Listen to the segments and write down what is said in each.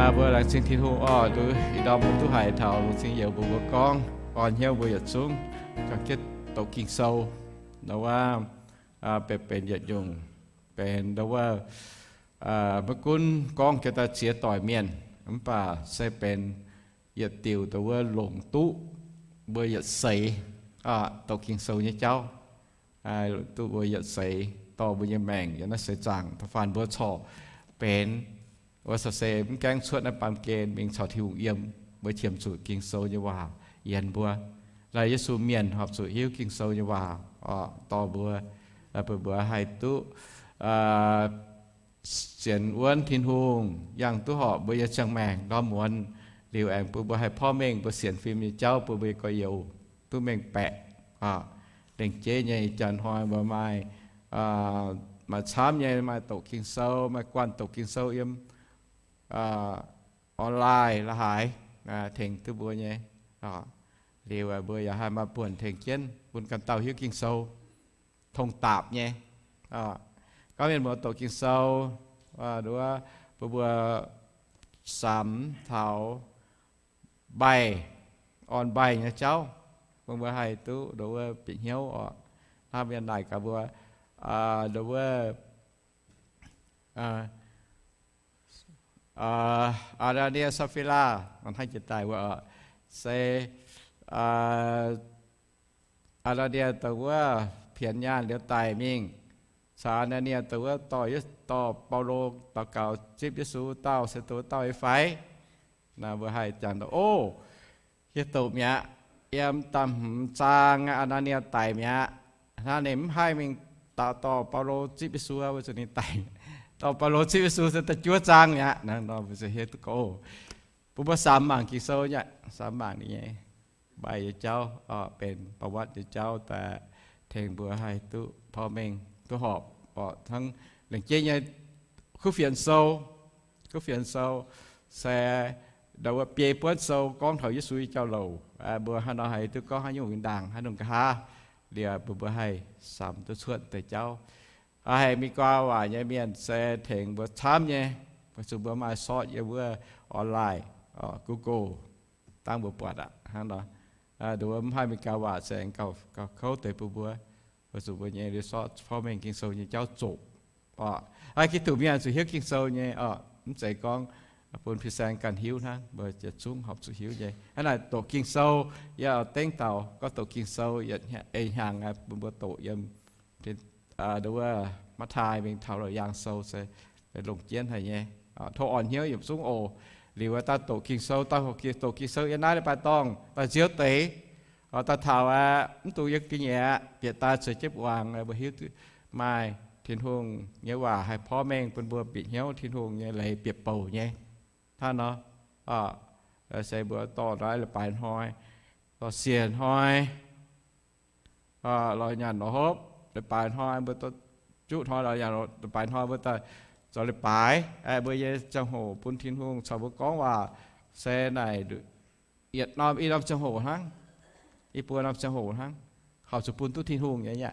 Mbuo laengz zingh Tin-Hungh oc, ih ndorm mbuo duqv haiz taux longc cing youz mbuo, mbuo gorngv orn hnyouv mbuo yietc zungv juangc jienv doqc Ging-Sou. Nor wuov, benx yietc nyungc, benx nor wuov, maiv gunv gorngv jiex daaih ziex doic mienh, mv baac se benx yietc diuc nor wuov longc duqv mbuo yietc seix doqc Ging-Sou nyei jauv. Duqv mbuo yietc seix dorh mbuo nyei maengc yiem naaiv seix zaangc da'faanh mbuo corc benx wuov, corc se mv gaengh cuotv naaiv baamh gen mingh caux Tin-Hungh yiem, mbuo qiemx zuqc Ging-Sou nyei waac yienx mbuo. Laih Yesu mienh horpc zuqc hiuv Ging-Sou nyei waac oc dorh mbuo, bun mbuo haih duqv sienx wuonv Tin-Hungh, yangh duqv horpc mbuo nyei ziangh maengc ndorm muonz, liuz aengx bun mbuo haih porv mengh mbuo sienx fim nyei jauv bun mbuo nyei gorx-youz duqv mengh baeqc. Lengc jeiv nyei ih jaax hnoi mbuo maaih, maaih camv nyei maaih doqc Ging-Sou, maaih guanh doqc Ging-Sou yiem online la'haaix, tengx duqv mbuo nyei. Liuz mbuo yaac haih maaih buonc tengx jienv bun ganh dauh hiuv Ging-Sou, tong daapc nyei. Gorngv mienh muoz doqc Ging-Sou, nduov, bun mbuo samx taux mbaih, orn mbaih nyei jauv, bun mbuo haih duqv nduov bieqc hnyouv oc. Hnangv mienh naaic gaax mbuo, nduov, Aa^naa^nie, Saa^fi^laa, hnangv jiex daaih wuov oc, se Aa^naa^nie dongh wuov pienx nyaanh liuz daic mingh, caux Aa^naa^nie dongh wuov dorh, dorh Baulo daux gaux zipv Yesu dauh se dongh wuov dauh nyei fai? Naaiv mbuo haih jangx, O, hieh doqc mi'aqv. Yiem da'hmz zaang Aa^naa^nie daic mi'aqv. Hnangv ninh mv haih mingh dorh Baulo zipv Yesu, weic zuqc ninh daic. Dorh Baulo zipv Yesu se da'juov zaang mi'aqv. Naaiv nor mbuo hiuv duqv gorngv, bun mbuo samx mangc Ging-Sou nyei, samx mangc ninh nyei mbaih nyei jauv, benx ประวัติ nyei jauv daaih tengx mbuo haih duqv porv mengh duqv horpc oc. Hnangv lengc jeiv nyei kuv fienx sou, kuv fienx sou se ndau wuov biei buonv sou gorngv taux Yesu nyei jauv-louc. Mbuo hnangv nor haih duqv gorngv haaix nyungc win-ndaangc, haaix nyungc nqa'haav, liuz bun mbuo haih samx duqv cuotv deix jauv. Haih mingh gau waac nyei mienh se tengx mbuo camv nyei, weic zuqc mbuo maaih sort yiem wuov online, Google, dangh mbuo buatc aqv. Hnangv nor, nduov mv haih mingh gau waac se aengx gauh kouv deix bun mbuo, weic zuqc mbuo nyei liuz sort porv mengh Ging-Sou nyei jauv zoqc. Haih Giduc mienh zuqc hiuv Ging-Sou nyei oc, mv zeiz gorngv bun fin-saeng ganh hiuv hnangv, mbuo yietc zungv horpc zuqc hiuv nyei. Hnangv naaic doqc Ging-Sou, yie oix dengv daux gorngv doqc Ging-Sou yietc hnyangx bun mbuo doqc yiem wuov Matv^taai mingh taux Laauc Yaangh Sou se longc jienv haic nyei. Tov orn hnyouv yietc zungv oc. Liuz daaih doqc Ging-Sou, daaih doqc Ging-Sou yiem naaiv leiz-baaix dorngh daaih nziouv deix, daaih taux aqv, mv dungx yiem ga'nyiec aqv, bieqc daaih zueiz jienv wangc, mbuo hiuv duqv maaih Tin-Hungh nyei waac haih porv mengh bun mbuo bieqc hnyouv Tin-Hungh nyei leiz bieqc bouc nyei. Hnangv nor, se mbuo dorh naaiv leiz-baaix hnoi, dorh siec hnoi, lorz nyanc lorz hopv, leiz-baaix hnoi mbuo, juqv hnoi lorz nyanc, leiz-baaix hnoi mbuo daaih zoux leiz-baaix. Mbuo nyei ziangh hoc bun Tin-Hungh caux mbuo gorngv waac se naaic yietc norm i norm ziangh hoc hnangv, i buo norm ziangh hoc hnangv, horpc zuqc bun duqv Tin-Hungh nyei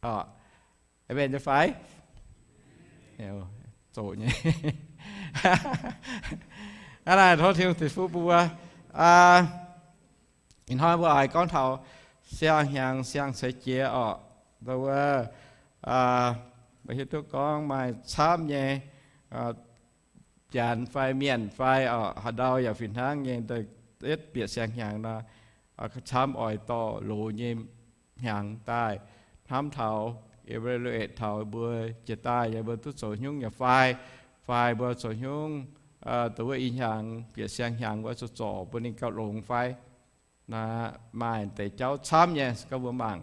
aqv. Amen nyei fai? Zoqc nyei. Hnangv naaic tov Tin-Hungh ceix fuqv bun mbuo. Ih hnoi mbuo oix gorngv taux siang-hnyangx siang-ceix jiex oc. Ndau wuov, mbuo hiuv duqv gorngv maaih camv nyei, janx fai mienh fai oc, haaix ndau yaac fih hnangv nyei, da'yietv bieqc siang-hnyangx nor, camv oix dorh loz nyei hnyangx daaih hnamv taux, evaluate taux mbuo jiex daaih nyei mbuo duqv zoux haaix nyungc nyei fai, fai mbuo zoux haaix nyungc, dongh wuov ih hnyangx bieqc siang-hnyangx wuov zoux zorc bun ninh gauh longx fai. Naaiv maaih deix jauv camv nyei, se gorngv mbuo mangc,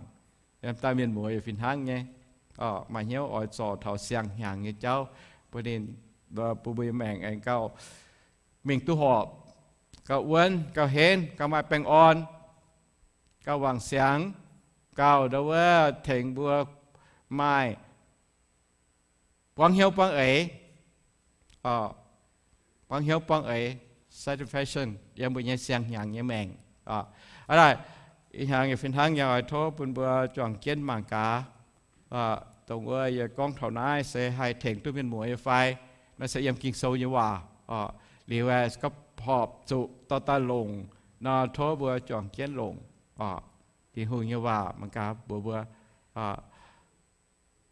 yiem daaih mienh muoz yaac fih hnangv nyei. Maaih hnyouv oix zorc taux siang-hnyangx nyei jauv bun ninh, bun mbuo nyei maengc aengx gauh mingh duqv horpc, gauh wuonv, gauh henv, gauh maaih baengh orn, gauh wangc siangx, gauh ndau wuov tengx mbuo maaih buangv hnyouv buangv eix, buangv hnyouv buangv eix, satisfaction yiem mbuo nyei siang-hnyangx nyei maengc. Aa, ih hnyangx yaac fih hnangv nyei, oix tov bun mbuo juangc jienv mangc gaax, dongh wuov yie gorngv taux naaiv se haih tengx duqv mienh muoz nyei fai. Naaiv se yiem Ging-Sou nyei waac oc. Liuz aeqv, gauh horpc zuqc dorh daaih longc nor, tov mbuo juangc jienv longc oc. Tin-Hungh nyei waac mangc gaax mbuox mbuo,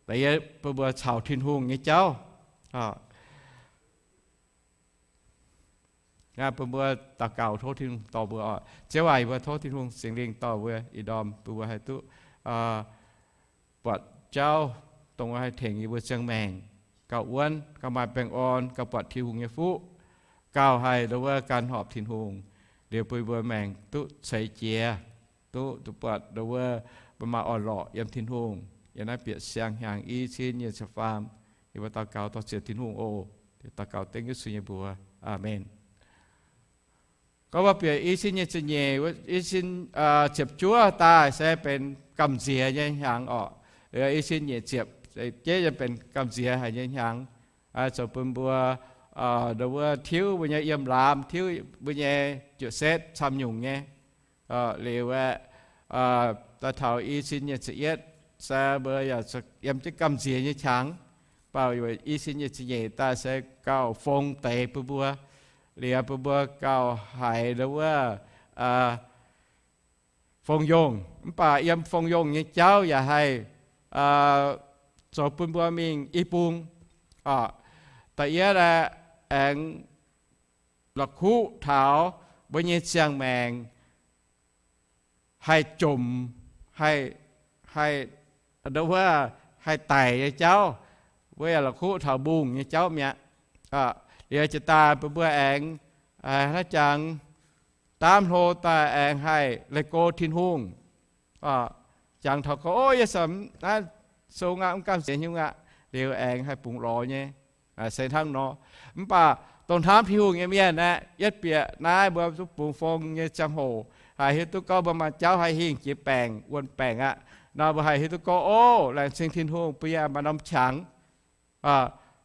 da'yietv bun mbuo caux Tin-Hungh nyei jauv. Bun mbuo daux gaux tov Tin-Hungh dorh mbuo oc. Ziouv aac, yie mbuo tov Tin-Hungh Singx Lingh dorh mbuo ih ndorm bun mbuo haih duqv buatc jauv dongh haih tengx yie mbuo ziangh maengc gauh wuonv, gauh maaih baengh orn, gauh buatc Tin-Hungh nyei fuqv, gauh haih ndongc wuov gan horpc Tin-Hungh. Liuz bun mbuo maengc duqv ceix jiez, duqv, duqv buatc ndongc wuov mbuo maaih orn-lorqc yiem Tin-Hungh. Yiem naaiv bieqc siang-hnyangx i cin nyic ziepc faam, yie mbuo daux gaux dorh ziec Tin-Hungh oc. Daux gaux dengv Yesu nyei mbuox. Aamen. Gorngv mbuo bieqc i cin nyic ziepc nyeic, i cin ziepc juov daaih se benx gamh nziex nyei hnyangx oc. I cin nyic ziepc jeiv yiem benx gamh nziex haic nyei hnyangx, zoux bun mbuo ndongc wuov tiuv mbuo nyei yiem laamz, tiuv mbuo nyei juqc setv camv nyungc nyei. Liuz aeqv, daaih taux i cin nyic ziepc yietv se mbuo yaac yiem jienv gamh nziex nyei qangx. Baac i cin nyic ziepc nyeic daaih se gauh fong deix bun mbuo. Liuz bun mbuo gauh haiz ndongc wuov fong yongh. Mv baac yiem fong yongh nyei jauv yaac haih zoux bun mbuo mingh i bung. Da'yietv aeqv, aengx la'kuqv taux mbuo nyei ziangh maengc haih jomc, haih, haih, ndongc wuov, haih daic nyei jauv. Mbuo yaac la'kuqv taux mbungh nyei jauv mi'aqv. Liuz jiex daaih bun mbuo aengx naaiv jangx daamv hlo daaih aengx haih leih go Tin-Hungh. Jangx taux gorngv, Ov, yie se naaiv sung aqv, mv gamh nziex nyungc aqv. Liuz aengx haih bungx lorz nyei. Se hnangv nor. Mv baac dongh hnamv Tin-Hungh nyei mienh aeqv, yietv bieqc naaiv mbuo duqv bungx fong nyei ziangh hoc haih hiuv duqv gorngv mbuo maaih jauv haih hingh jiex baengc, wuonh baengc aqv nor, mbuo haih hiuv duqv gorngv, Ov, laengz zingh Tin-Hungh, mbuo yaac maaih norm qangx.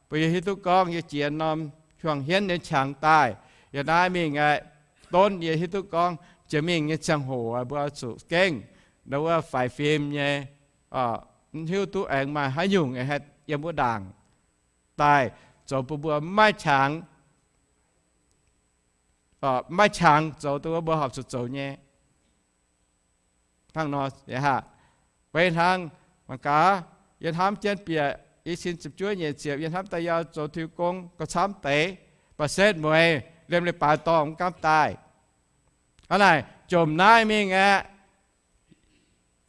Mbuo yaac hiuv duqv gorngv yie jiex norm hiuang hienv nyei qangx daaih, yie naaiv mingh aeqv, donv yie hiuv duqv gorngv jiex mingh nyei ziangh hoc mbuo oix zuqc gengh ndongc wuov faix fim nyei, mv hiuv duqv aengx maaih haaix nyungc aengx haih yiem wuov ndaangc daaih zoux bun mbuo maiv qangx, maiv qangx zoux dongh wuov mbuo horpc zuqc zoux nyei. Hnangv nor, hnangv mangc gaax, yie hnamv jienv bieqc i cin ziepc juov nyeic ziepc, yie hnamv daaih yie zoux tiux gong gauh camv deix, baac setv mueiz liemh leiz-baaix dorngh mv gaamv daaih. Hnangv naaic, jomc naaiv mingh aeqv,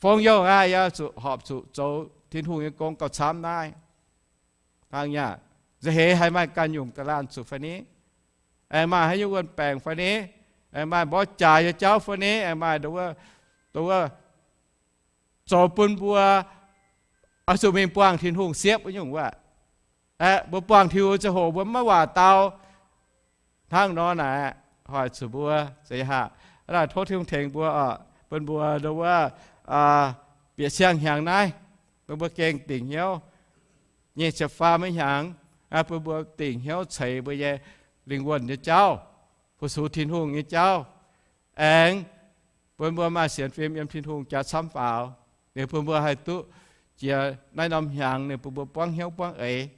fong youh aqv, yie zuqc horpc zuqc zoux Tin-Hungh nyei gong gauh camv naaiv. Hnangv nyaah, nza'heix haih maaih ganh nyungc ga'laanh zuqc fai ni? Aengx maaih haaix nyungc wuonh baengc fai ni? Aengx maaih mborqv jaax nyei jauv fai ni? Aengx maaih dongh wuov, dongh wuov zoux bun mbuo oix zuqc mingh buangh Tin-Hungh siepv wuov nyungc wuov. Aeqv, mbuo buangh Tin-Hungh ziangh hoc mbuo maiv waac dau. Hnangv nor naaic, hoic zuqc mbuo, se hnangv naaic, tov Tin-Hungh tengx mbuo oc, bun mbuo dongh wuov bieqc siang-hnyangx naaiv, bun mbuo gengh dingc hnyouv nyic ziepc faam hnyangx, bun mbuo dingc hnyouv ceix mbuo nyei lingh wuonh nyei jauv, fu-sux Tin-Hungh nyei jauv, aengx bun mbuo maaih sienx fim yiem Tin-Hungh jaax camv faaux. Ninh bun mbuo haih duqv jiex naaiv norm hnyangx, ninh bun mbuo buangv hnyouv buangv eix.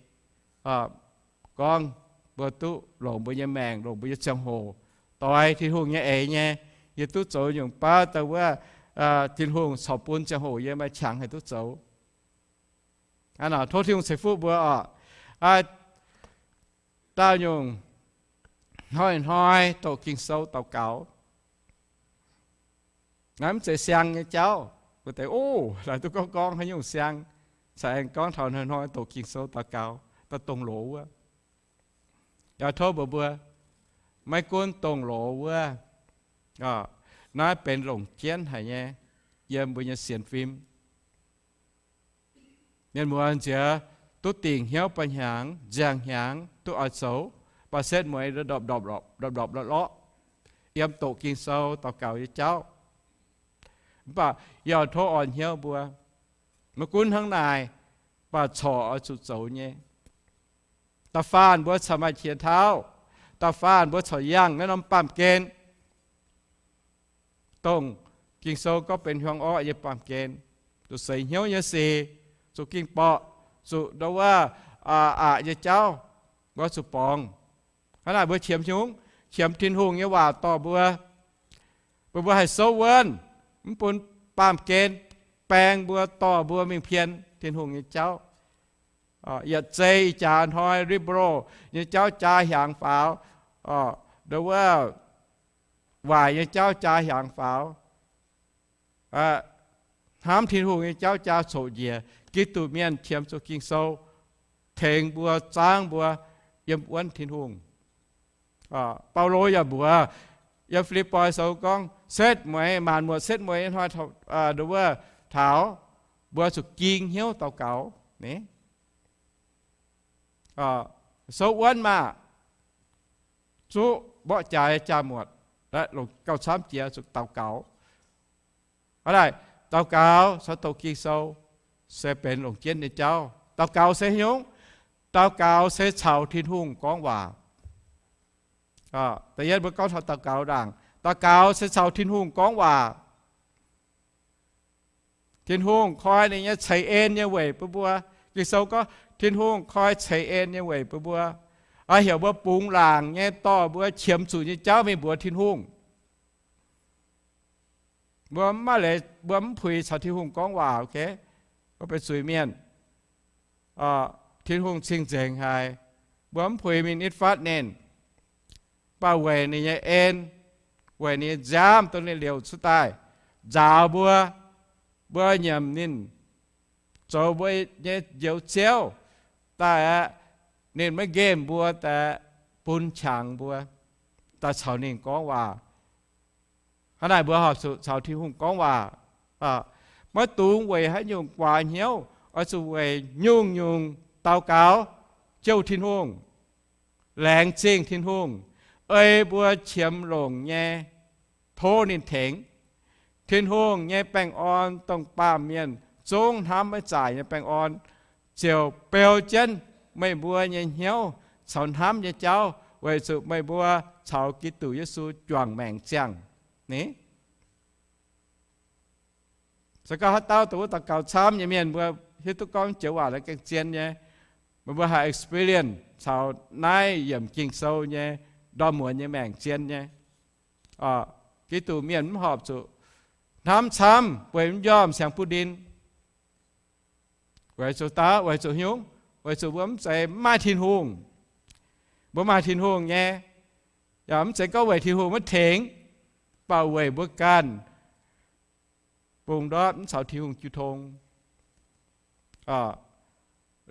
Gorngv mbuo duqv longc mbuo nyei maengc, longc mbuo nyei ziangh hoc doix Tin-Hungh nyei eix nyei, yie duqv zoux nyungc baav dongh wuov Tin-Hungh corc bun ziangh hoc yie maaih qangx haih duqv zoux. Hnangv nor, tov Tin-Hungh ceix fuqv mbuo oc. Dauh nyungc hnoi-hnoi doqc Ging-Sou daux gaux. Naaiv mv zeiz siang nyei jauv. Mbuo deix, ov, laaic duqv gorngv gorngv haaix nyungc siang, caux aengx gorngv taux hnoi-hnoi doqc Ging-Sou daux gaux, daaih dongh loz wuov. Yaac tov mbuox mbuo, maiv gunv dongh loz wuov, naaiv benx longc jienv haic nyei yiem mbuo nyei sienx fim. Mienh muoz nziex duqv dingc hnyouv ba'hnyangx, nziang hnyangx duqv oix zoux, baac setv mueiz ndorpc ndorpc lorqc lorqc, yiem doqc Ging-Sou daux gaux nyei jauv. Mv baac yie tov orn hnyouv mbuo, maiv gunv hnangv naaic, baac corc oix zuqc zoux nyei. Da'faanh mbuo corc maaih qiex tauv, da'faanh mbuo corc yangh naaiv norm baamh gen, dongh Ging-Sou gorngv benx hiuang orqv nyei baamh gen, zuqc seix hnyouv nyei sic, zuqc ging-borqc, zuqc ndongc wuov aqc nyei jauv, mbuo zuqc borngz. Hnangv naaic mbuo qiemx nyungc, qiemx Tin-Hungh nyei waac dorh mbuo, mbuo, mbuo haih souv wuonv, mv bun baamh gen baeng mbuo, dorh mbuo mingh pien Tin-Hungh nyei jauv. Yietc zei ih jaax hnoi liberal nyei jauv jaa hiaangx faaux, nduov wuov, waaic nyei jauv jaa hiaangx faaux, hnamv Tin-Hungh nyei jauv jaa coqv njiec. Giduc Mienh qiemx zuqc Ging-Sou tengx mbuo, zaangv mbuo yiem wuonv Tin-Hungh. Baulo yaac mbuox yiem Fi^lipv^poi Sou gorngv, setv mueiz, maanc muotc setv mueiz nyei hnoi, nduov wuov, taux mbuo zuqc ging hnyouv daux gaux. Souv wuonv maah! Zuqv mborqv jaax jaa-muotc, longc gauh camv jiex zuqc daux gaux. Hnangv naaic, daux gaux caux doqc Ging-Sou se benx longc jienv nyei jauv. Daux gaux se haaix nyungc? Daux gaux se caux Tin-Hungh gorngv waac. Da'yietv mbuo gorngv taux daux gaux ndaangc. Daux gaux se caux Tin-Hungh gorngv waac. Tin-Hungh koi ninh nyei ceix en nyei weic bun mbuo. Ging-Sou gorngv Tin-Hungh koi ceix en nyei weic bun mbuo, oix heuc mbuo bungx laangc nyei dorh mbuo qiemx zuqc nyei jauv mingh mbuox Tin-Hungh. Mbuo mv maaih leiz, mbuo mv puix caux Tin-Hungh gorngv waac, ok? Mbuo benx zuiz-mienh. Tin-Hungh cing-nzengc haic. Mbuo mv puix mingh nitv fatv ninh. Mv baac weic ninh nyei en, weic ninh nyei nziaamv dongh ninh liouc cuotv daaih nzaaux mbuo, mbuo nyiemc ninh, zoux mbuo nyei Njoux Ziouv daaih aqv. Ninh maiv nqemh mbuo, daaih bun qangx mbuo, daaih caux ninh gorngv waac. Hnangv naaic mbuo horpc zuqc caux Tin-Hungh gorngv waac. Maiv dungx weic haaix nyungc guaax hnyouv, oix zuqc weic nyungc-nyungc daux gaux jouh Tin-Hungh, laengz zingh Tin-Hungh ei mbuo qiemx longc nyei, tov ninh tengx. Tin-Hungh nyei baengh orn, dongh baamh mienh zungv hnamv maiv zaaic nyei baengh orn, ziouc beu jienv meih mbuo nyei hnyouv caux hnamv nyei jauv, weic zuqc meih mbuo caux Giduc Yesu juangc maengc ziangh. Ni se gorngv haaix dauh dongh wuov daux gaux camv nyei mienh, mbuo hiuv duqv gorngv joux waac naaiv gengh zien nyei. Meih mbuo haih experience caux naaiv yiemc Ging-Sou nyei ndorm muonz nyei maengc zien nyei. Giduc Mienh mv horpc zuqc hnamv camv, weic mv njormh siang-buv-ndin. Weic zuqc daav, weic zuqc hnyouv, weic zuqc mbuo mv zeiz mv maaih Tin-Hungh. Mbuo maaih Tin-Hungh nyei, yaac mv zeiz gorngv weic Tin-Hungh maiv tengx, mv baac weic mbuo ganh bungx ndortv mv caux Tin-Hungh jiu tong.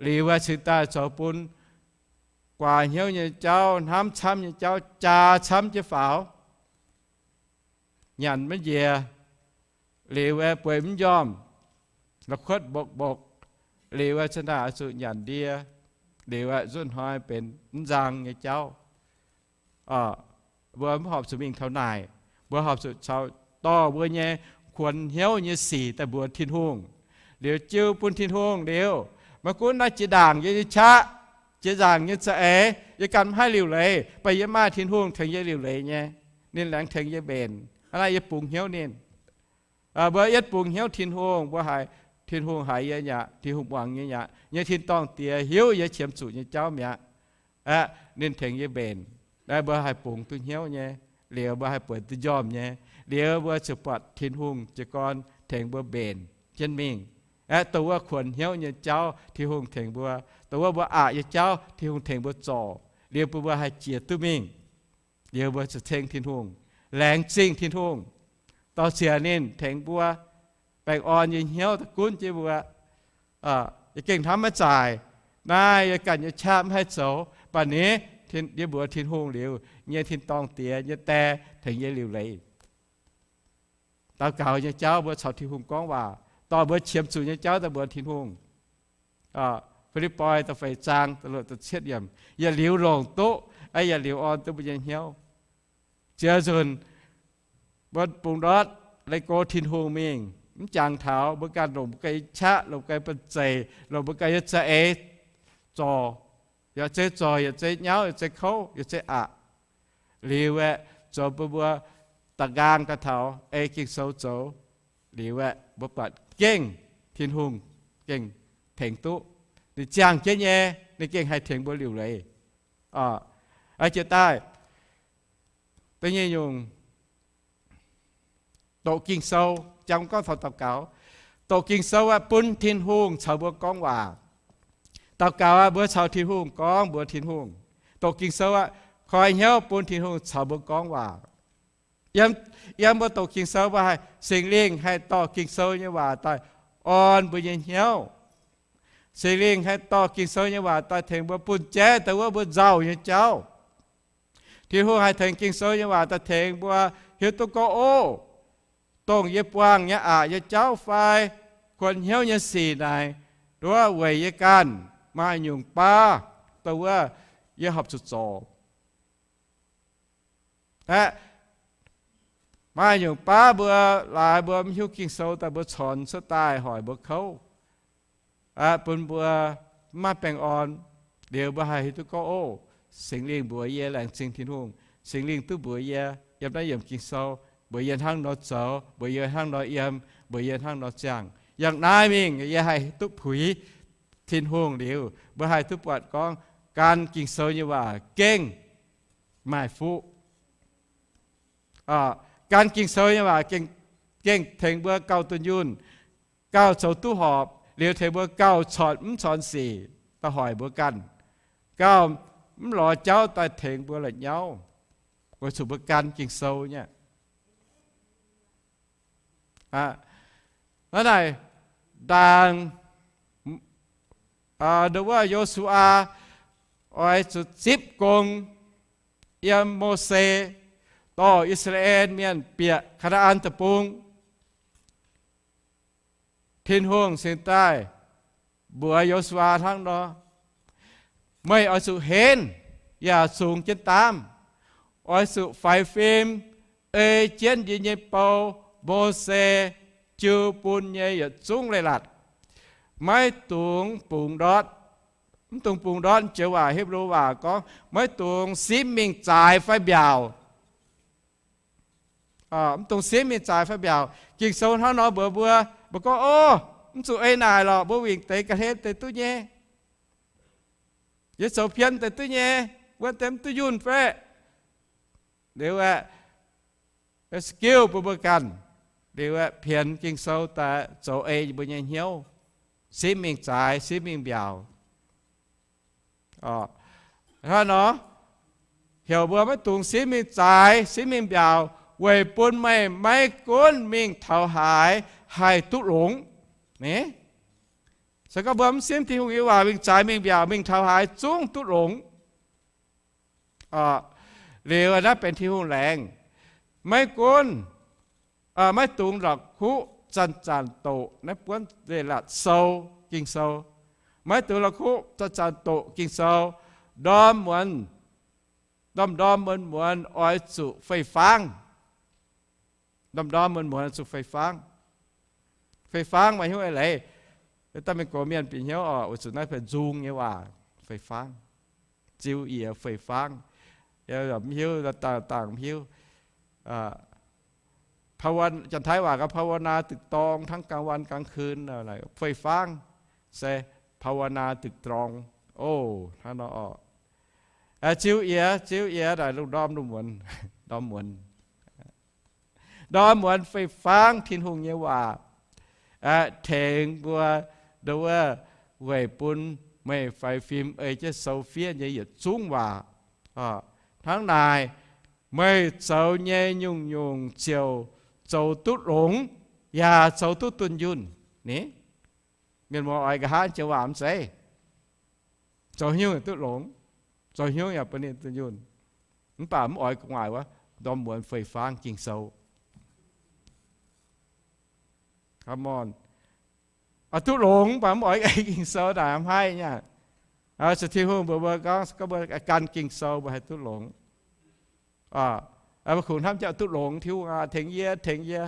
Liuz aeqv, cingx daaih zoux bun guaax hnyouv nyei jauv, hnamv camv nyei jauv jaa camv jienv faaux, nyanc maiv njiec. Liuz aeqv, bueix mv njormh, la'kuotv mbokv mbokv. Liuz aeqv, cingx daaih oix zuqc nyanc ndie. Liuz aeqv, nzuonx hnoi benx mv nzang nyei jauv. Mbuo mv horpc zuqc mingh taux naaic. Mbuo horpc zuqc caux dorh mbuo nyei kuonx hnyouv nyei sic daaih mbuox Tin-Hungh, liuz jiu bun Tin-Hungh liuz, maiv gunv naaiv jiex ndaangc yie nyei qaqv, jiex ndaangc nyei za'eix, yie ganh mv haih liuc leiz, mv baac yie maaih Tin-Hungh tengx yie liuc leiz nyei. Ninh laengz tengx yie mbenc. Hnangv naaiv yie bungx hnyouv ninh. Mbuo yietv bungx hnyouv Tin-Hungh, mbuo haiz Tin-Hungh haiz yie nyei aqv, Tin-Hungh muangx yie nyei aqv, yie nyei tin-dorngh Diex hiuv yie qiemx zuqc nyei jauv mi'aqv. Aeqv, ninh tengx yie mbenc. Naaiv mbuo haih bungx duqv hnyouv nyei, liuz mbuo haih bueix duqv njormh nyei, liuz mbuo ziouc buatc Tin-Hungh jiez gorn tengx mbuo mbenc jienv mingh. Aeqv, dongh wuov kuonx hnyouv nyei jauv Tin-Hungh tengx mbuo, dongh wuov mbuo aqc nyei jauv Tin-Hungh tengx mbuo zorc, liuz bun mbuo haih jiex duqv mingh. Liuz mbuo zuqc ceng Tin-Hungh, laengz zingh Tin-Hungh, dorh ziec ninh tengx mbuo. Baengh orn nyei hnyouv daaih gunv jienv mbuo. Yie gengh hnamv maiv zaaic. Naaiv yie ganh nyei qaqv mv haih zoux, mv baac ni, yie mbuox Tin-Hungh liuz, yie nyei tin-dorngh Diex nyei die tengx yie liuc leiz. Daux gaux nyei jauv mbuo caux Tin-Hungh gorngv waac, dorh mbuo qiemx zuqc nyei jauv daaih mbuox Tin-Hungh. Fi^lipv^poi da'feix zaang da'luoqc da'cietv yiemc, yietc liuz longc duqv, yietc liuz orn duqv mbuo nyei hnyouv. Ziex nzunc mbuo bungx ndortv leih go Tin-Hungh mingh, mv jangx taux mbuo ganh longc mbuo ganh nyei qaqv, longc mbuo ganh nyei banh zeic, longc mbuo ganh nyei za'eix zorc, yaac zeiz zorc, yaac zeiz nyauv, yaac zeiz kouv, yaac zeiz aqc. Liuz aeqv, zoux bun mbuo da'nqaang daaih taux ei Ging-Sou zoux. Liuz aeqv, mbuo buatc gengh Tin-Hungh gengh tengx duqv. Ninh ziangh jienv nyei, ninh gengh haih tengx mbuo liuc leiz. Aa, jiex daaih da'nyeic nyungc, doqc Ging-Sou, jang gorngv taux daux gaux. Doqc Ging-Sou aqv, bun Tin-Hungh caux mbuo gorngv waac. Daux gaux aqv, mbuo caux Tin-Hungh gorngv mbuox Tin-Hungh. Doqc Ging-Sou aqv, koi hnyouv bun Tin-Hungh caux mbuo gorngv waac. Yiem, yiem mbuo doqc Ging-Sou mbuo haih, Singx Lingh haih dorh Ging-Sou nyei waac daaih orn mbuo nyei hnyouv. Singx Lingh haih dorh Ging-Sou nyei waac daaih tengx mbuo bun jaiv daaih wuov mbuo nzauh nyei jauv. Tin-Hungh haih tengx Ging-Sou nyei waac daaih tengx mbuo hiuv duqv gorngv, ov, dongh yie buangh nyei aqc nyei jauv fai kuonx hnyouv nyei sic naaic, nduov weic yie ganh maaih nyungc baav dongh wuov yie horpc zuqc zorc. Aeqv, maaih nyungc baav mbuo laaix mbuo mv hiuv Ging-Sou daaih mbuo corc cuotv daaih hoic mbuo kouv, aeqv, bun mbuo mv maaih baengh orn. Liuz mbuo haih hiuv duqv gorngv, ov, Singx Lingh mbuox yie, laengz zingh Tin-Hungh, Singx Lingh duqv mbuox yie yiem naaiv yiemc Ging-Sou, mbuox yie hnangv nor zoux, mbuox yie hnangv nor yiem, mbuox yie hnangv nor ziangh. Yangh naaiv mingh yie haih duqv puix Tin-Hungh liuz, mbuo haih duqv buatc gorngv gan Ging-Sou nyei waac gengh maaih fuqv. Gan Ging-Sou nyei waac gengh, gengh tengx mbuo gauh dunh yunh, gauh zoux duqv horpc, liuz tengx mbuo gauh corc mv corc sic daaih hoic mbuo ganh, gauh mv lorz jauv daaih tengx mbuo la'nyauv, weic zuqc mbuo gan Ging-Sou nyei. Hnangv naaic, ndaangc nduov wuov Yo^su^waa oix zuqc zipv gong yiem Mose dorh I^saa^laa^en Mienh bieqc Kaa^naa^an Deic-Bung, Tin-Hungh cingx daaih mbuox Yo^su^waa hnangv nor, meih oix zuqc henv yaac zungx jienv daamv, oix zuqc faix fim ei jienv yie nyei bou, Mose, jiu bun nyei yietc zungv leiz-latc. Maiv dungx bungx ndortv. Mv dungx bungx ndortv joux waac, Hipv^lu waac gorngv, maiv dungx simv mingh zaaix fai mbiaauc. Mv dungx simv mingh zaaix fai mbiaauc. Ging-Sou hnangv nor mbuox mbuo, mbuo gorngv, ov, mv zuqc ei naaic lorqc, mbuo wingc deix ga'hlen deix duqv nyei. Yie zoux pien deix duqv nyei, wuonv deix mv duqv yunh fai. Liuz aeqv, skiu bun mbuo ganh. Liuz aeqv, pienx Ging-Sou daaih zoux ei mbuo nyei hnyouv, simv mingh zaaix, simv mingh mbiaauc. Hnangv nor, heuc mbuo maiv dungx simv mingh zaaix, simv mingh mbiaauc, weic bun meih maiv gunv mingh taux haaix haih duqv longx. Se gorngv mbuo mv simv Tin-Hungh nyei waac mingh zaaix mingh mbiaauc mingh taux haaix zungv duqv longx. Liuz naaiv benx Tin-Hungh laengz, maiv gunv, maiv dungx la'kuqv zanc-zanc doqc naaiv buonv leiz-latc sou, Ging-Sou. Maiv dungx la'kuqv zanc-zanc doqc Ging-Sou. Ndorm muonz, ndorm-ndorm muonz-muonz oix zuqc fei-fangv. Ndorm-ndorm muonz-muonz zuqc fei-fangv. Fei-fangv maaih hnyouv eix leiz. Daaih mingh gox mienh bieqc hnyouv oc, weic zuqc naaiv benx nzung nyei waac, fei-fangv. Ziu yiex fei-fangv. Mv hiuv, dangh dangh mv hiuv. Janx-Taiv waac gorngv ภาวนา ตึกตอง ทั้งกลางวันกลางคืน, fei-fangv se ภาวนา ตึกตรอง. Oc, hnangv nor oc. Ziu yiex, ziu yiex naaic lungh ndorm lungh muonz, ndorm muonz. Ndorm muonz fei-fangv Tin-Hungh nyei waac tengx mbuo, nduov wuov, weic bun meih faix fim ei jienv sou fiev nyei yietc zungv waac. Hnangv naaic, meih zoux nyei nyungc-nyungc ziouc zoux duqv longx, yaac zoux duqv dunh yunh. Ni, mienh muoz oix nqa'haav joux waac mv zeiz, zoux haaix nyungc duqv longx, zoux haaix nyungc yaac bun ninh dunh yunh. Mv baac mv oix gu'nguaaic wuov, ndorm muonz fei-fangv Ging-Sou. Come on. Duqv longx mv baac mv oix ei Ging-Sou naaic mv haih nyei. Zuqc Tin-Hungh mbuox mbuo gorngv, gorngv mbuo gan Ging-Sou mbuo haih duqv longx. Mbuo kungx hnamv jauv duqv longx, Tin-Hungh aac, tengx yie, tengx yie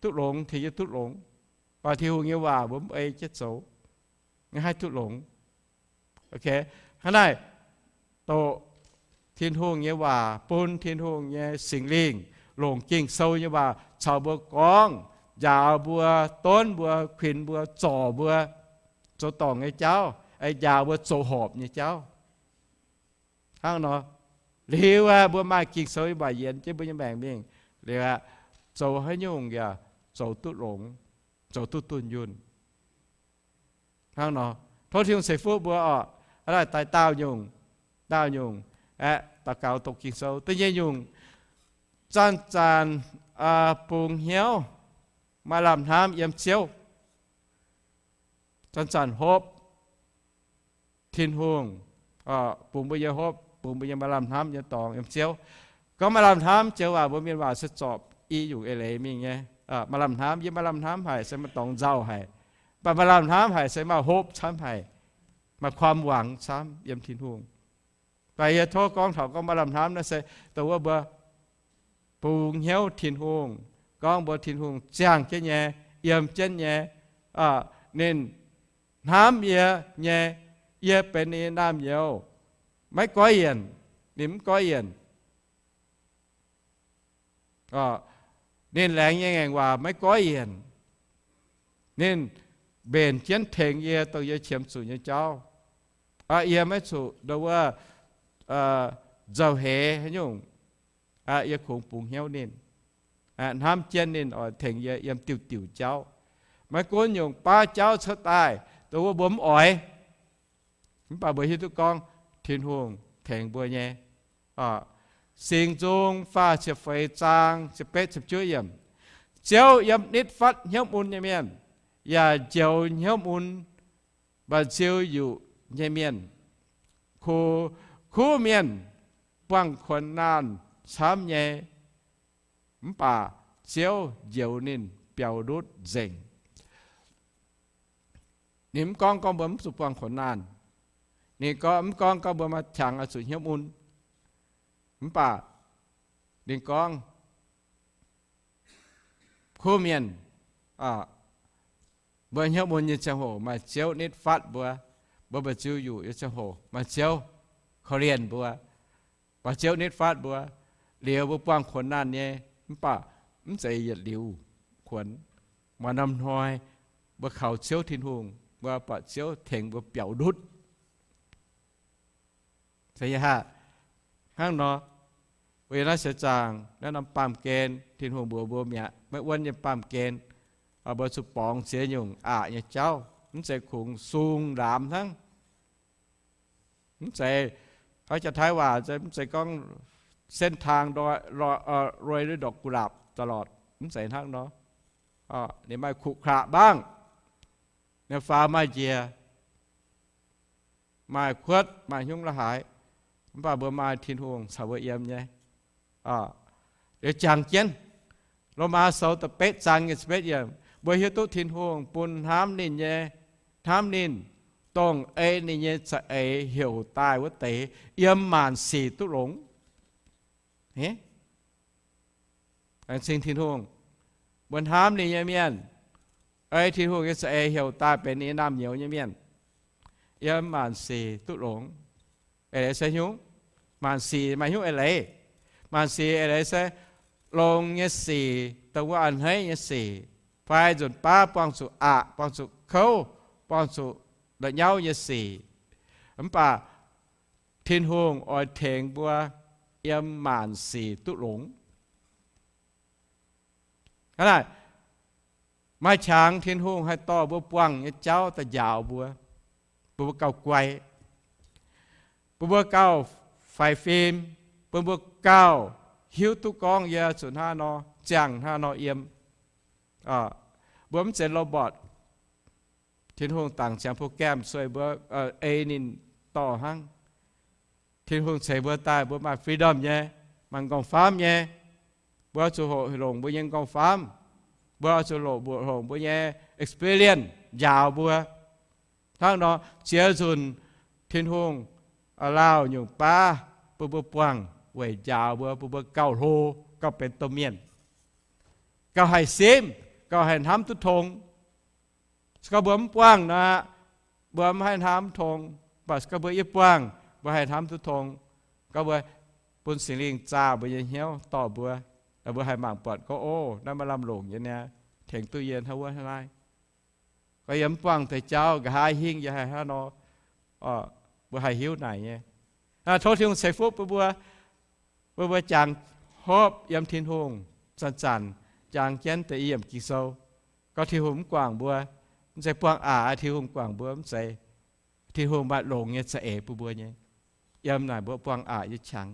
duqv longx, tengx yie duqv longx. Mv baac Tin-Hungh nyei waac mbuo mv ei jienv zoux, mv haih duqv longx. Hnangv naaic, doqc Tin-Hungh nyei waac, bun Tin-Hungh nyei Singx Lingh longc Ging-Sou nyei waac caux mbuo gorngv, njaaux mbuo, donv mbuo, kuinx mbuo, zorc mbuo zoux dorngc nyei jauv, njaaux mbuo zoux horpc nyei jauv. Hnangv nor, Liuz aqv, mbuo maaih Ging-Sou yiem mbac yienx jienv mbuo nyei maengc mingh. Liuz aqv, zoux haaix nyungc yaac zoux duqv longx, zoux duqv dunh yunh. Hnangv nor, tov Tin-Hungh ceix fuqv mbuo orqc. Hnangv naaic daaih daauh nyungc, daauh nyungc aeqv, daux gaux doqc Ging-Sou da'nyeic nyungc, zanc-zanc bungx hnyouv, maaih lamh hnamv yiem Ziouv. Zanc-zanc hopv Tin-Hungh, bungx mbuo nyei hopv, bungx mbuo nyei maaih lamh hnamv nyei dorngx yiem Ziouv. Gorngv maaih lamh hnamv joux waac, mbuo mienh waac se zorpc i nyungc eix leiz mingh nyei. Maaih lamh hnamv, yie maaih lamh hnamv haic se maaih dorngx nzauh haic. Mv baac maaih lamh hnamv haic se maaih hopv camv haic, maaih ความหวัง camv yiem Tin-Hungh. Mv baac yie tov gorngv taux gorngv maaih lamh hnamv naaiv se dongh wuov mbuo bungx hnyouv Tin-Hungh, gorngv mbuox Tin-Hungh ziangh jienv nyei, yiem jienv nyei, ninh hnamv yie nyei, yie benx ninh nyei naamh nyouz, maiv goiv yienc, ninh mv goiv yienc. Ninh laengz nyei ngaengc waac maiv goiv yienc. Ninh mbenc jienv tengx yie dongh yie qiemx zuqc nyei jauv. Yie maiv zuqc ndongc wuov nzauh heix haaix nyungc. Yie kungx bungx hnyouv ninh, hnamv jienv ninh oix tengx yie yiem diuh diuc jauv. Maiv gunv nyungc baav jauv cuotv daaih, dongh wuov mbuo mv oix, mv baac mbuo hiuv duqv gorngv Tin-Hungh tengx mbuo nyei. Singx Nzung faah ziepc feix zaang ziepc betv ziepc juov yiemc, Ziouv yiem nitv fatv hnyouv mun nyei mienh, yaac njoux hnyouv mun mba'nziu yuqc nyei mienh. Kuv, kuv mienh buangh kuonx naanh camv nyei, mv baac Ziouv njoux ninh biaux ndutv nzengc. Ninh mv gorngv gorngv mbuo mv zuqc buangh kuonx naanh. Ninh gorngv, mv gorngv gorngv mbuo maaih qangx oix zuqc hnyouv mun. Mv baac ninh gorngv, kuv mienh, mbuo hnyouv mun nyei ziangh hoc maaih Ziouv nitv fatv mbuo. Mbuo mba'nziu yuqc nyei ziangh hoc maaih Ziouv korv-lienh mbuo, maaih Ziouv nitv fatv mbuo. Liuz mbuo buangh kuonx naanh nyei, mv baac mv zeiz yietc liuz kuonx. Maaih norm hnoi mbuo kaux Ziouv Tin-Hungh, mbuo buatc Ziouv tengx mbuo biaux ndutv. Hnangv nor, weic naaiv seix zaangc naaiv norm baamh gen Tin-Hungh mbuox mbuo mi'aqv, maiv wuonv nyei baamh gen, mbuo zuqc borngz ziex nyungc aqc nyei jauv, mv zeiz kungx sung ndaamx hnangv. Mv zeiz, hnangv Janx-Taiv waac mv zeiz gorngv เส้นทางโรยด้วยดอกกุหลาบตลอด, mv zeiz hnangv nor. Ninh maaih kuv klaqv mangv, ninh faaux maaih njiec, maaih kuotv, maaih hnyungv la'haaix, mv baac mbuo maaih Tin-Hungh caux mbuo yiem nyei. Liuz jangx jienv, Lomaa Sou da'betv zaang nyei ziepc betv yiemc, mbuo hiuv duqv Tin-Hungh bun hnamv ninh nyei, hnamv ninh, dongh ei ninh nyei za'eix heuc daaih wuov deix, yiem maanc sic duqv longx. Laengz zingh Tin-Hungh, mbuo hnamv ninh nyei mienh, ei Tin-Hungh nyei za'eix heuc daaih benx ninh nyei naamh nyouz nyei mienh, yiem maanc sic duqv longx. Eix leiz se nyungc, maanc sic maaih nyungc eix leiz. Maanc sic eix leiz se longx nyei sic, dongh wuov a'hneiv nyei sic, fai nzunc baav buangh zuqc aqc, buangh zuqc kouv, buangh zuqc la'nyauv nyei sic. Mv baac Tin-Hungh oix tengx mbuo yiem maanc sic duqv longx. Hnangv naaic, maaih qangx Tin-Hungh haih dorh mbuo buangh nyei jauv daaih njaaux mbuo, bun mbuo gauh guai, bun mbuo gauh faix fim, bun mbuo gauh hiuv duqv gorngv yie zuqc hnangv nor ziangh, hnangv nor yiem. Mbuo mv zeiz robot. Tin-Hungh dangc ziangx program sueih mbuo ei ninh dorh hnangv. Tin-Hungh ceix mbuo daaih, mbuo maaih freedom nyei, maaih m'nqorngv-faamv nyei. Mbuo zuqc hoqc longc mbuo nyei m'nqorngv-faamv. Mbuo zuqc hoqc longc mbuo nyei experience njaaux mbuo. Hnangv nor, ziex nzunc Tin-Hungh allow nyungc baav bun mbuo buangh weic njaaux mbuo, bun mbuo gauh hlo, gauh benx domh mienh, gauh haih simv, gauh haih hnamv duqv tong. Se gorngv mbuo mv buangh nor, mbuo mv haih hnamv tong. Mv baac se gorngv mbuo yie buangh, mbuo haih hnamv duqv tong. Gorngv mbuo bun Singx Lingh zaah mbuo nyei hnyouv dorh mbuo, mbuo haih mangc buatc gorngv, o, naaiv maaih lamh longc nyei niaa, tengx duqv yie hnangv wuov hnangv naaiv. Gorngv yie mv buangh deix jauv, nqa'haav hingv yie haih hnangv nor, mbuo haih hiuv naaic nyei. Tov Tin-Hungh ceix fuqv bun mbuo. Mbuo, mbuo jangx hopv yiem Tin-Hungh zanc-zanc, jangx jienv deix yiemc Ging-Sou. Gorngv Tin-Hungh mv guangc mbuo, mv zeiz buangh aqc, Tin-Hungh guangc mbuo mv zeiz. Tin-Hungh maaih longx nyei za'eix bun mbuo nyei, yiem naaic mbuo buangh aqc nyei qangx.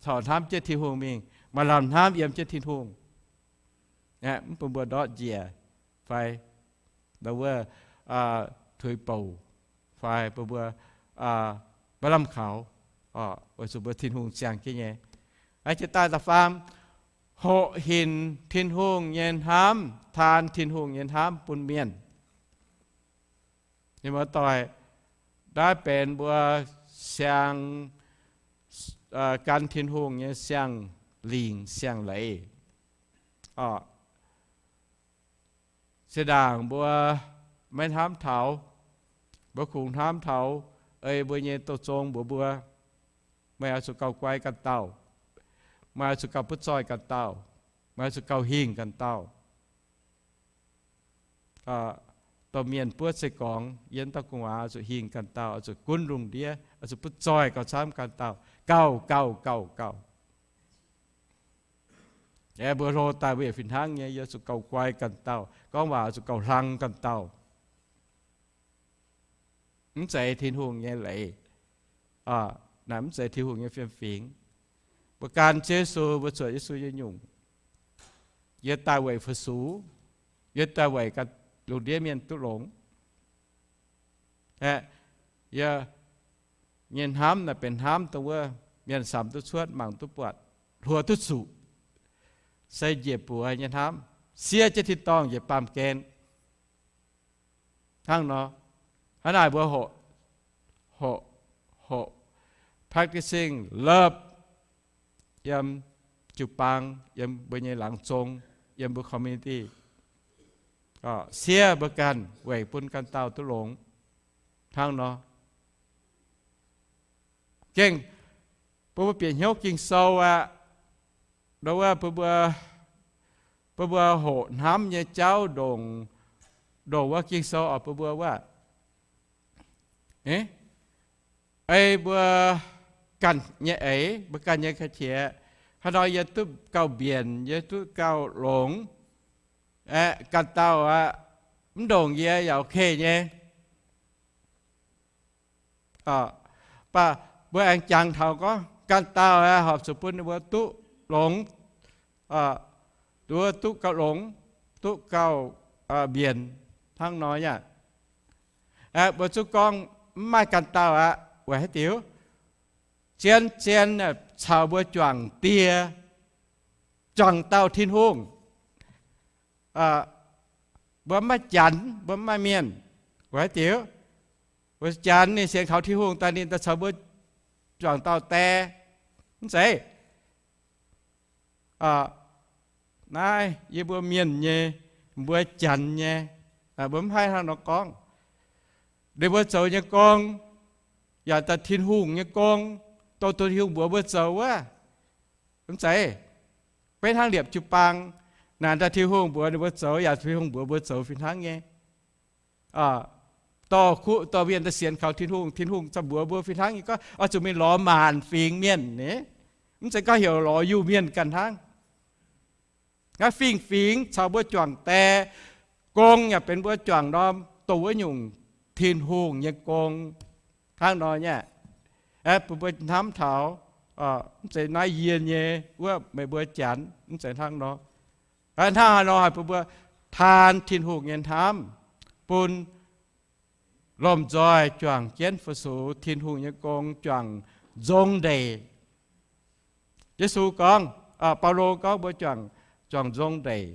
Corc hnamv jienv Tin-Hungh mingh, maaih lamh hnamv yiem jienv Tin-Hungh, mv bun mbuo ndortv njiec fai wuov tuix bouc, fai bun mbuo maiv lamh kaux, weic zuqc mbuo Tin-Hungh ziangh jienv nyei. Jiex daaih da'faam, hoqc hinc Tin-Hungh nyei hnamv, taan Tin-Hungh nyei hnamv bun mienh. Muoz-doic, naaiv benx mbuo siang, gan Tin-Hungh nyei siang-lingc siang-leiz. Zinh ndaangc mbuo maiv hnamv taux, mbuo kungx hnamv taux ei mbuo nyei douz zong mbuox mbuo, meih oix zuqc gauh guai ganh dauh, meih oix zuqc gauh butv zoih ganh dauh, meih oix zuqc gauh hingh ganh dauh. Domh mienh buov se gorngv, yie dauh gu'nguaaz oix zuqc hingh ganh dauh, oix zuqc gunv lungh ndiev, oix zuqc butv zoih gauh camv ganh dauh, gauh, gauh, gauh, gauh. Aeqv, mbuo hlo daaih mbuo yaac fih hnangv nyei, yie zuqc gauh guai ganh dauh, gorngv waac zuqc gauh hlang ganh dauh. Mv zeiz Tin-Hungh nyei leiz. Naaiv mv zeiz Tin-Hungh nyei fiem-fingx. Mbuo gan Ziouv Yesu, mbuo zuotc Yesu nyei nyungc, yie daaih weic fu-sux, yie daaih weic ganh lungh ndiev mienh duqv longx. Aeqv, yie nyei hnamv naaic benx hnamv dongh wuov mienh samx duqv cuotv, mangc duqv buatc, hluo duqv zuqc, se njiec buoz nyei hnamv, siev jienv tin-dorngh njiec baamh gen. Hnangv nor, hnangv naaic mbuo hoqc, hoqc, hoqc, practicing love yiem jiu-baang, yiem mbuo nyei laangz zong, yiem mbuo community, siev mbuo ganh weic bun ganh dauh duqv longx. Hnangv nor, gengh bun mbuo bieqc hnyouv Ging-Sou aqv. Nor wuov bun mbuo, bun mbuo hoqc hnamv nyei jauv ndongc, ndongc wuov Ging-Sou oix bun mbuo wuov, ei mbuo ganh nyei eix, mbuo ganh nyei ka'qiex, haaix nor yie duqv gauh mbienc, yie duqv gauh longx, aeqv, ganh dauh aqv, mv ndongc yie yaac ok nyei. Mv baac mbuo aengx jangx taux gorngv ganh dauh aqv, horpc zuqc bun ninh mbuo duqv longx, duqv, duqv gauh longx, duqv gauh mbienc hnangv nor nyei. Mbuo zungv gorngv mv maaih ganh dauh aqv, weic haaix diuc? Zien-zien caux mbuo juangc die, juangc dauh Tin-Hungh. Mbuo mv maaih Janx, mbuo mv maaih mienh. Weic haaix diuc? Weic Janx ninh sienx kaux Tin-Hungh daaih, ninh daaih caux mbuo juangc dauh die. Mv zeiz? Naaiv yie mbuo mienh nyei, mbuo Janx nyei, mbuo mv haih hnangv nor gorngv. Ninh mbuo zoux nyei gong yaac daaih Tin-Hungh nyei gong, dongh Tin-Hungh mbuox mbuo zoux wuov. Mv zeiz? Beiv hnangv liepc jiu-baang, naaic daaih Tin-Hungh mbuox ninh mbuo zoux yaac Tin-Hungh mbuox mbuo zoux fih hnangv nyei. Dorh kuv dorh mienh daaih sienx kaux Tin-Hungh, Tin-Hungh za'gengh mbuox mbuo fih hnangv nyei gorngv oix zuqc mingh lorz maanc fingx mienh ni. Mv zeiz gorngv heuc lorz Iu-Mienh ganh hnangv. Naaiv fingx-fingx caux mbuo juangc die, gong yaac benx mbuo juangc norm dongh wuov nyungc Tin-Hungh nyei gong hnangv nor nyei. Aeqv, bun mbuo hnamv taux, mv zeiz naaiv yie nyei, wuov meih mbuo Janx, mv zeiz hnangv nor. Hnangv haaix nor haih bun mbuo taan Tin-Hungh nyei hnamv, bun lomh nzoih juangc jienv fu-sux Tin-Hungh nyei gong, juangc nzong ndeic. Yesu gorngv, Baulo gorngv mbuo juangc, juangc nzong ndeic.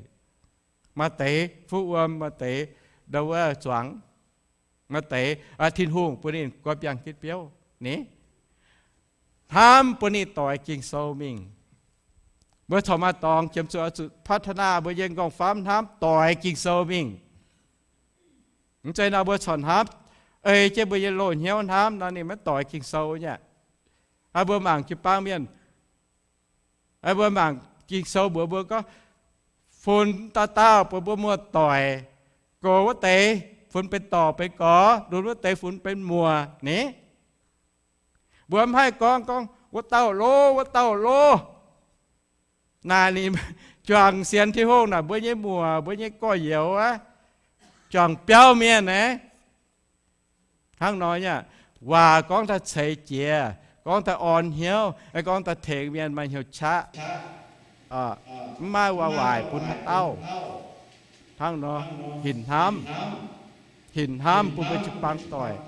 Maaih deix fuqv wuom, maaih deix ndau wuov zuangx, maaih deix Tin-Hungh bun ninh goiv biangh gitv biouv ni. Hnamv bun ninh doix Ging-Sou mingh. Mbuo corc maaih dorngx qiemx zuqc oix zuqc พัฒนา mbuo nyei m'nqorngv-famv hnamv doix Ging-Sou mingh. Mv zeiz nor mbuo corc hnamv, ei jienv mbuo nyei loz-hnyouv hnamv nor ninh maiv doix Ging-Sou nyei. Mbuo mangc jiu-baang mienh, mbuo mangc Ging-Sou mbuox mbuo gorngv, funx dauh dauh bun mbuo muoz-doic, goux wuov deix funx benx dorc benx gorx, lunx wuov deix funx benx muoc ni. Mbuo mv haih gorngv, gorngv, Wuov dauh loh, wuov dauh loh. Naaic ninh juangc sienx Tin-Hungh naaic, mbuo nyei muoc, mbuo nyei gorx-youz aqv, juangc biauv mienh aeqv, hnangv nor nyei. Waac gorngv daaih ceix jiez, gorngv daaih orn hnyouv, gorngv daaih tengx mienh maaih hnyouv qaqv, mv maaih waac-waaic bun haaix dauh. Hnangv nor, hinc hnamv, hinc hnamv bun mbuo jiu-baang doic,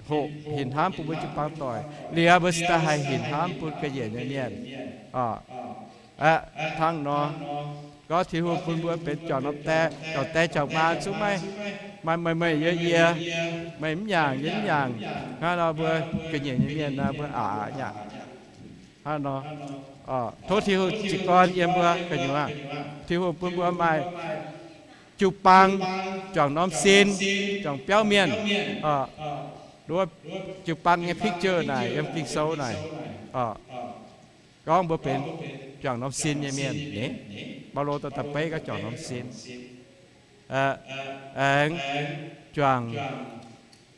hoqc hinc hnamv bun mbuo jiu-baang doic liuz, mbuo cingx daaih haih hinc hnamv bun ga'nyiec nyei mienh. Hnangv nor, gorngv Tin-Hungh bun mbuo benx juangc norm die, juangc die juangc maa zungv maiv, maaih meih meih yie yie, meih mv nyaangc yie mv nyaangc, hnangv nor mbuo ga'nyiec nyei mienh naaic mbuo aqc aqc nyei aqv. Hnangv nor, tov Tin-Hungh jiez gorn yiem mbuo gu'nyuoz. Tin-Hungh bun mbuo maaih jiu-baang, juangc norm sin, juangc biauv mienh. Wuov jiu-baang nyei picture naaic yiem Ging-Sou naaic gorngv mbuo benx juangc norm sin nyei mienh ni. Baulo daaih daaih beiv gorngv juangc norm sin, aengx juangc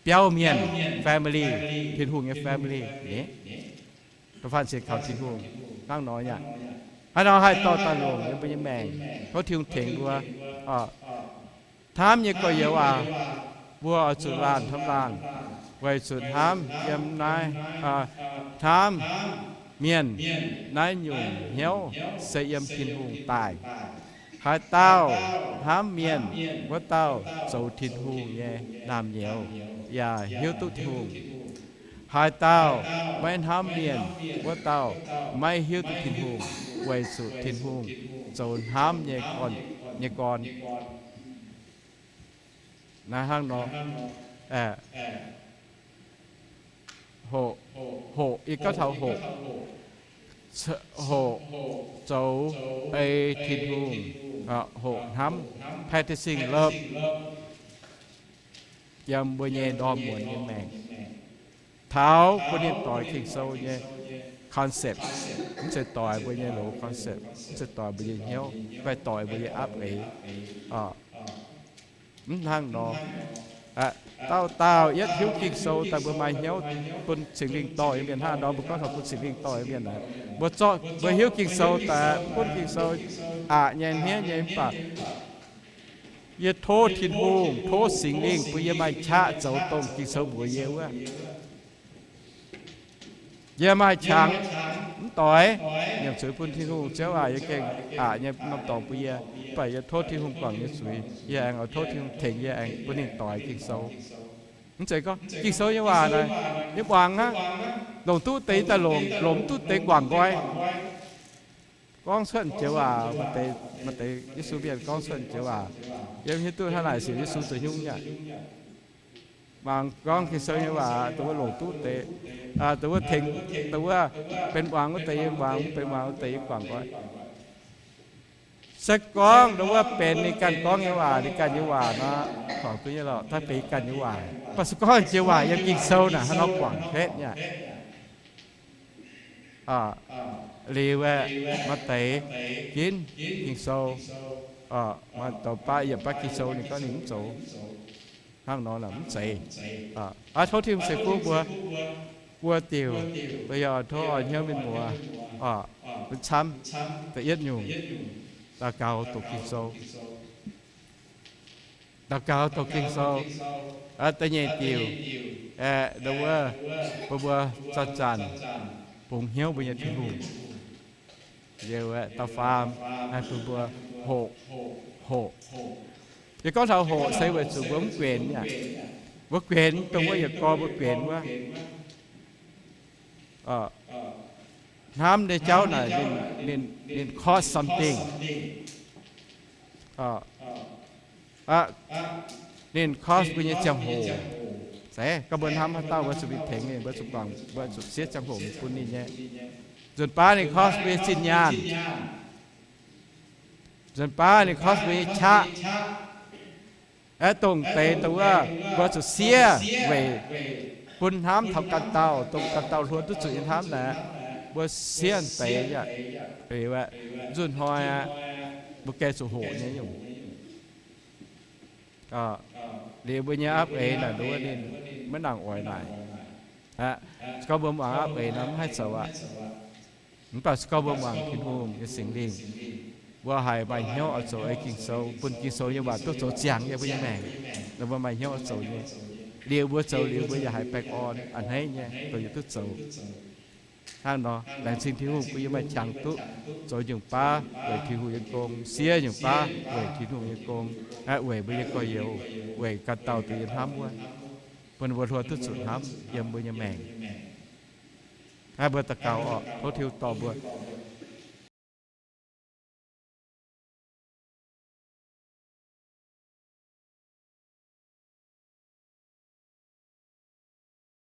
biauv mienh, family, Tin-Hungh nyei family ni. Da'faanh sienx kaux Tin-Hungh hnangv nor nyei aqv. Hnangv nor haih dorh daaih longc yiem mbuo nyei maengc. Tov Tin-Hungh tengx mbuo. Hnamv nyei gorx-youz aac, mbuo oix zuqc laanh hnamv laanh, weic zuqc hnamv yiem naaiv, hnamv mienh naaiv nyungc hnyouv se yiem Tin-Hungh daaih. Haaix dauh hnamv mienh, wuov dauh zoux Tin-Hungh nyei naamh nyouz yaac hiuv duqv Tin-Hungh. Haaix dauh maiv hnamv mienh, wuov dauh maiv hiuv duqv Tin-Hungh, weic zuqc Tin-Hungh zoux hnamv nyei gorn, nyei gorn. Naaiv hnangv nor, hoqc, hoqc, yie gorngv taux hoqc, hoqc zoux ei Tin-Hungh, hoqc hnamv, practicing love, yiem mbuo nyei ndorm muonz nyei maengc. Taux bun ninh doix Ging-Sou nyei concept, mv zeiz doix mbuo nyei loz concept, mv zeiz doix mbuo nyei hnyouv fai doix mbuo nyei aapv eix. Mv hnangv nor, dauh dauh yietv hiuv Ging-Sou daaih mbuo maaih hnyouv bun Singx Lingh dorh nyei mienh hnangv nor, mbuo gorngv taux bun Singx Lingh dorh nyei mienh naaic, mbuo zorqv, mbuo hiuv Ging-Sou daaih, bun Ging-Sou aqc nyei, hniev nyei, mv baac yie tov Tin-Hungh, tov Singx Lingh bun yie maaih qaqv zoux dongh Ging-Sou mbuox yie wuov. Yie maaih qangx mv doix, nyiemc zuiz bun Tin-Hungh, Ziouv aac, yie gengh aqc nyei norm dorngx bun yie, mv baac yie tov Tin-Hungh guangc nyei zuiz, yie aengx oix tov Tin-Hungh tengx yie aengx bun ninh doix Ging-Sou. Mv zeiz gorngv Ging-Sou nyei waac naaic yie muangx aqv, longc duqv deix daaih longc, longc mv duqv deix guangc nqoi. Gorngv cuotv joux waac, maaih deix Yesu mienh gorngv cuotv joux waac, yie mv hiuv duqv hnangv naaic sienx Yesu zoux hnyungv nyei. Mangc gorngv Ging-Sou nyei waac, dongh wuov longc duqv deix, dongh wuov tengx, dongh wuov benx muangx wuov deix yie muangx, mv benx muangx wuov deix yie guangc nqoi. Se gorngv dongh wuov benx ninh ganh gorngv nyei waac, ninh ganh nyei waac nor, corc duqv nyei lorqc, daaih benx ganh nyei waac. Mv baac se gorngv joux waac yiem Ging-Sou naaic hnangv nor guangc cuotv nyei aqv. Liuz aeqv, maaih deix ginv Ging-Sou, maaih deix baav yiemc baav Ging-Sou ninh gorngv ninh mv zoux. Hnangv nor mv zeiz. Aa, tov Tin-Hungh ceix fuqv mbuo, mbuo diuc, mbuo yaac tov oix hnyouv mienh muoz, mbuo camv da'yietv nyungc, daux gaux doqc Ging-Sou. Daux gaux doqc Ging-Sou. Da'nyeic diuc, aeqv, ndau wuov, mbuo mbuo zanc-zanc bungx hnyouv mbuo nyei Tin-Hungh. Liuz aeqv, da'faam, haih bun mbuo hoqc, hoqc. Yie gorngv taux hoqc se weic zuqc mbuo mv guenx aqv. Mbuo guenx dongh wuov yietc gorx mbuo guenx wuov. Hnamv nyei jauv naaic ninh, ninh, ninh cause something. Ninh cause mbuo nyei ziangh hoc. Se gorngv mbuo hnamv haaix dauh, mbuo zuqc mingh tengx ninh, mbuo zuqc guangc, mbuo zuqc siev ziangh hoc mingh bun ninh nyei. Nzunc baav ninh cause mbuo nyei zinh nyaanh. Nzunc baav ninh cause mbuo nyei qaqv. Aeqv, dongh deix dongh wuov mbuo zuqc siev weic bun hnamv taux ganh dauh, dongh ganh dauh hluo duqv zuqc nyei hnamv naaic, mbuo siev deix aqv. Liuz aeqv, nzunc hnoi aeqv, mbuo gengh zuqc hoqc nyei nyungc. Liuz mbuo nyei aapv eix naaic, nduov ninh maiv nangc oix naaic. Aqv, se gorngv mbuo muangx aqv, eix nor mv haih zoux aqv. Mv baac se gorngv mbuo muangx Tin-Hungh nyei Singx Lingh, mbuo haiz maaih hnyouv oix zoux ei Ging-Sou, bun Ging-Sou nyei waac duqv zoux ziangx yiem mbuo nyei maengc, mbuo maaih hnyouv oix zoux nyei. Liuz mbuo zoux liuz, mbuo yaac haiz baengh orn a'hneiv nyei, dongh yie duqv zoux. Hnangv nor, laengz zingh Tin-Hungh bun yie maaih qangx duqv zoux nyungc baav weic Tin-Hungh nyei gong, siev nyungc baav weic Tin-Hungh nyei gong, weic mbuo nyei gorx-youz, weic ganh dauh dongh yie hnamv wuov, bun ninh mbuo hluo duqv zuqc hnamv yiem mbuo nyei maengc. Aqv, mbuo daux gaux orqc. Tov Tin-Hungh dorh mbuo.